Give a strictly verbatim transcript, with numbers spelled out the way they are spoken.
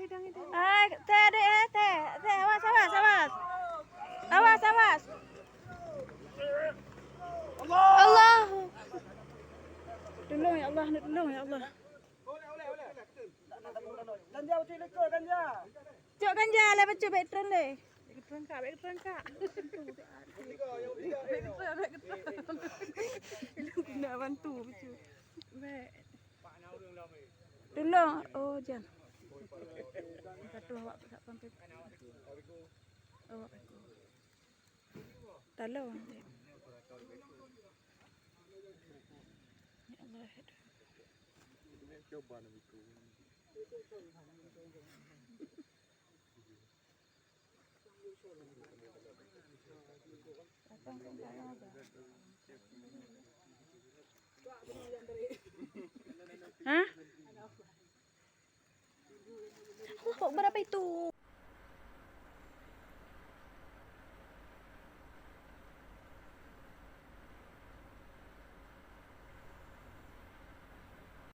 Hai, teh, adek, eh, teh. Teh, awas, awas, awas. Awas, awas. Allah. Tolong, ya Allah, nak tolong, ya Allah. Cok ganja, lah bacut, baik tren deh. Baik tren, Kak, baik tren, Kak. Baik tren, baik tren. Nak bantu, bacut. Baik. Tolong. Oh, jan. Satu awak tak sampai. Awak aku. Tolong. Ya Allah. Hah? Kok berapa itu?